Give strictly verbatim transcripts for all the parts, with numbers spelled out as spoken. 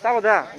Tamo da.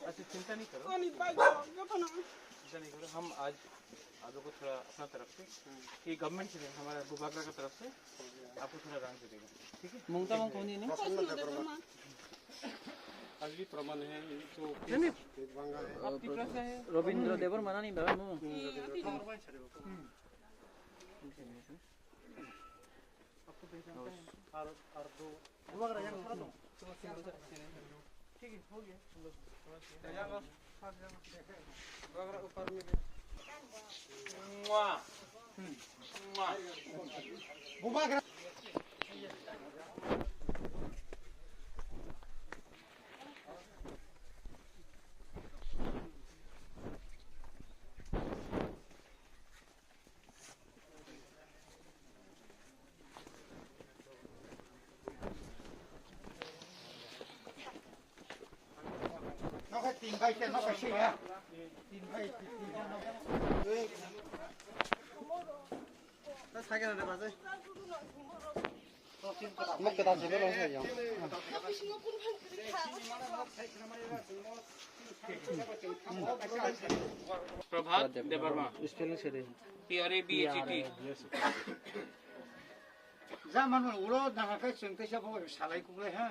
अच्छा, चिंता नहीं करो। चिंता नहीं करो, हम आज आप लोग को थोड़ा अपना तरफ से, ये गवर्नमेंट से नहीं, हमारा बुबागरा का तरफ से आपको थोड़ा राहत दे देगा, ठीक है? Mungta mung koni ni? Asli प्रमाण है, ये जो नहीं, नहीं। आप तीसरा से है। रविंद्र देवर मना नहीं बाबा मु। आपको पहचानता है? और, और दो। ठीक है, हो गया। प्रभात Debbarma. Spelling seri. P R A B H E T. Jaman ulo dana kai chwng teisa bo salai kuklai ha.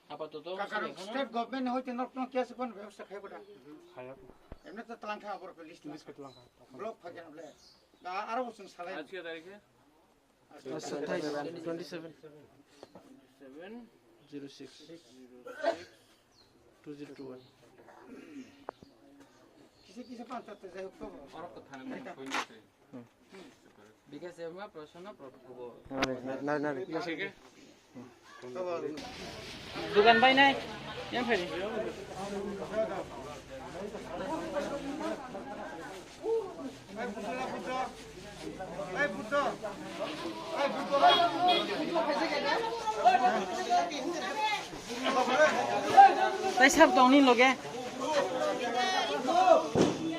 Apa to to. Karon state government hoite nok nok kiasi kon bebostha khai koda. Khaya. Emne to tlang kha abor list. List ke tlang kha. Block phai kena ble. Da aro bo chwng salai. Ajke tarikhe? Twenty seven. Seven. Zero six. Zero six. Two zero two one. Kisa kisa panchayat jai hok to. Oro ko thane mo phone ni. Bikash Debbarma, Prasanna Prabhu. Nari, nari, nari. Dukan bai nai. Yang phai. Tai sab tong ni loge.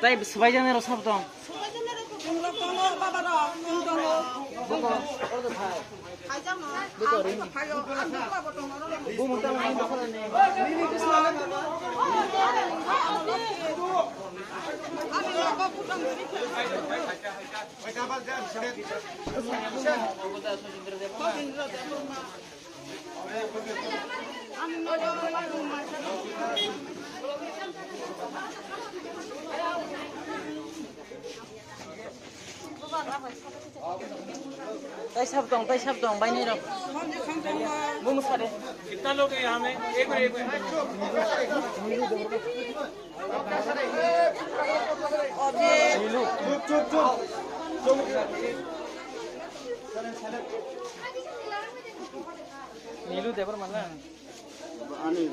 Tai swbai jani ro sab tong. Tai sab tong, tai sab tong, bai nai rok. Bo mwsa de. कितना लोग हैं यहाँ में? एक मिनट, एक minute. Nilu Debbarma na? Ani